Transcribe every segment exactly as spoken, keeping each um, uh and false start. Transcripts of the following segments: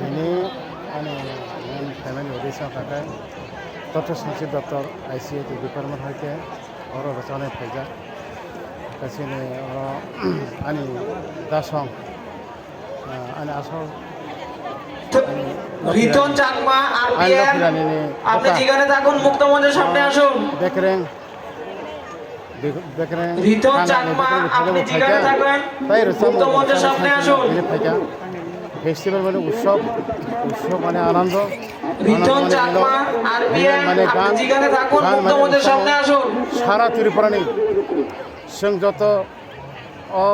Ini ani main family audition kha khe Totho Sanchi Doptor I C I T department hai khe oro rwchapnai phaijak. Kaisa ni oro ani dasong, ah, ani asol, ani Riton Chakma, Ani R P M, Lokhirani ni আপনি kha. যেখানে থাকুন, মুক্ত মঞ্চের সামনে আসুন। Bekreng, Bek-, Bekreng, Riton Thana ni Chakma, Bekreng ni আপনি Philip যেখানে Phaikha. থাকেন, Tai rwchapmung মুক্ত মঞ্চের সামনে আসুন। Philip Phaikha. Festival mane utsob, utsob mane anando, Riton anando mane Chakma, milo, R P M, mane আপনি gan, যেখানে থাকুন, gan মুক্ত mane মঞ্চের utsob, সামনে আসুন। Sara Tripura ni chwng joto o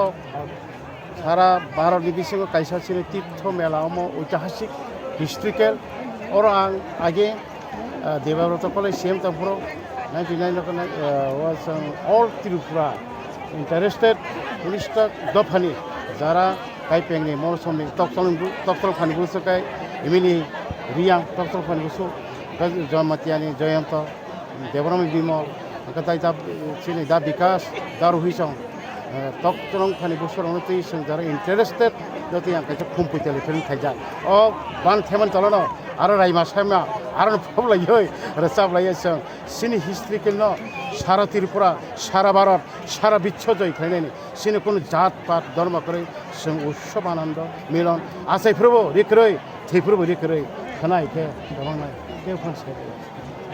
sara Bharat ni bisingo kaisa chini Tirtho Mela omo oitihasik, historical. Oro ang age, ah, Debabrata College C M tongphuru, ninety nine o, ah, o chwng all Tripura interested, police dophani jara kaipengni, Morosomni, Tokchomni, Tokchom phani busu kai, imini Riyang, Tokchom phani busu, Jamatia ni Jayanta, Debram Bimal, hwnkhe tai da, chini da Bikas, da Ruhi song, eh, Tokchom phani busu rokno twi song jara interested, jotoni ang kaisa khum puitali film khaijak. O ban themani tolano, aro raima saima, aro phoblaioi, rwchaplaioi song. Chini historical no sara Tripura, sara Bharat, sara biswo joi khlainani. Chini kunu jat pat dhormo kwrwi, chwng utsob anando, milon, achai phuru bo rikwrwi, thwi phuru bo rikwrwi, khwnai khe kwbang nai, khe phang sai.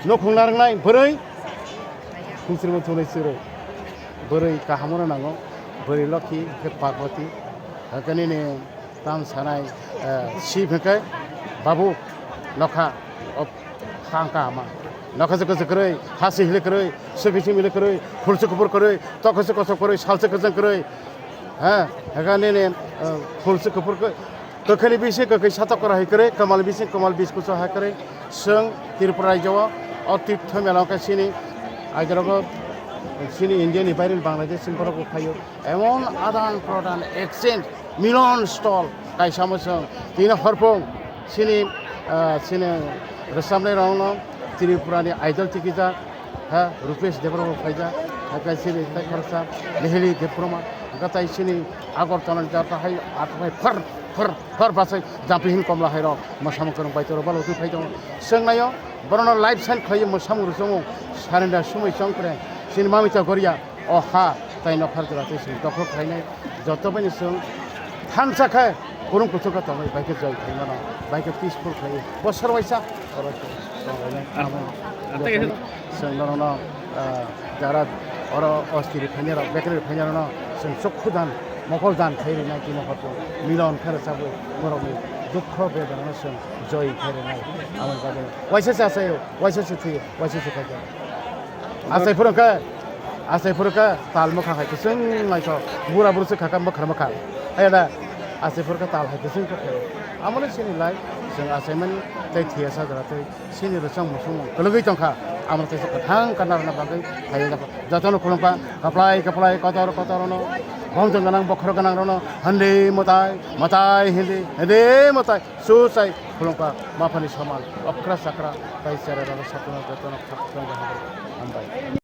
Nukhung narwknai bwrwi, khungsirbo thungnai chwrwi. Bwrwi kaham no nango, bwrwi lokhi, khe Parvati, hakhe nini tam sanai, eh, sip hwnkhe, babu, nokha, o, khang kahama. Nokha se kwchwk kwrwi, ha se hile kwrwi, suki simi hile kwrwi, khulsu kuphur kwrwi, tokha se kochok kwrwi, sal se kwchwng kwrwi. Ha, hwnkhe nini, eh, khulsu kuphur kwrwi. Kwkhwini bisi kwkhwi satok kwrwi hai kwrwi, kwmal bisi kwmal biskuso hai kwrwi. Chwng Tripura rajyo o, o Tirtho Mela wngkha chini, aidorogo chini India ni baire ni Bangladesh ni borok bo phaio. Emon adan prodan, exchange, milon stol kaisa mwswng. Tini horphung chini, ah, chini rwchapnai rokno Tripura ni Idol tikijak, ha, Rupesh Debbarma bo phaijak, ha, kaisa chini tai khoroksa Nihili Debbarma, hwnkhe tai chini Agartala ni jata hai, athai phar, phar, phar bachai jampi hin komla hai rok, mwsamung kwrwng bai toro balo twi phai tongo. Chwng naio, borokno live sign khlaiwi mwsamung rwchapmung, surrender sumui chongkre, chini mamita goria. O ha, tai nokha jora tei chwng dokhol khlainai, joto bai no chwng thansa khe, kwrwng kuthuk khe tongwi, bai khe joy khlaimano, bai khe peaceful khlaiwi, bosor waisa oro tonglainai. Amo chwng norokno, ah, jara oro ostiri phainai rok, bekri phainai rokno chwng chokhu dan, mokol dan khai rinai tini hor milon khe rwchabwi borokni dukho bedana no chwng joy khai rinai. Amo bagwi waisa se achaio, waisa se thwio, waisa se khaikha. Achai phuru khe, achai phuru khe tal mwkha hai kwchwng naithok. Bura buru se khaka mwkhra mwkha. Ayada achai phuru khe tal hai kwchwng khe khe. Amoni chini lai chwng achaimani tei thwiya sajra tei chini rwchapmung swngmung kwlwgwi tongkha. Amoni tei kwthang kana rwna bagwi phaiwi jakha. Jotono khulumkha, kwplai kwplai kotor kotor rwno, bongtong gwnang bokhorok gwnang rwno, hwndi mwtai, mwtai hindi, hindi mwtai. Suchai khulumkha maphani soman okra chakra tai chera rok sakno jotono khakchangma hambai.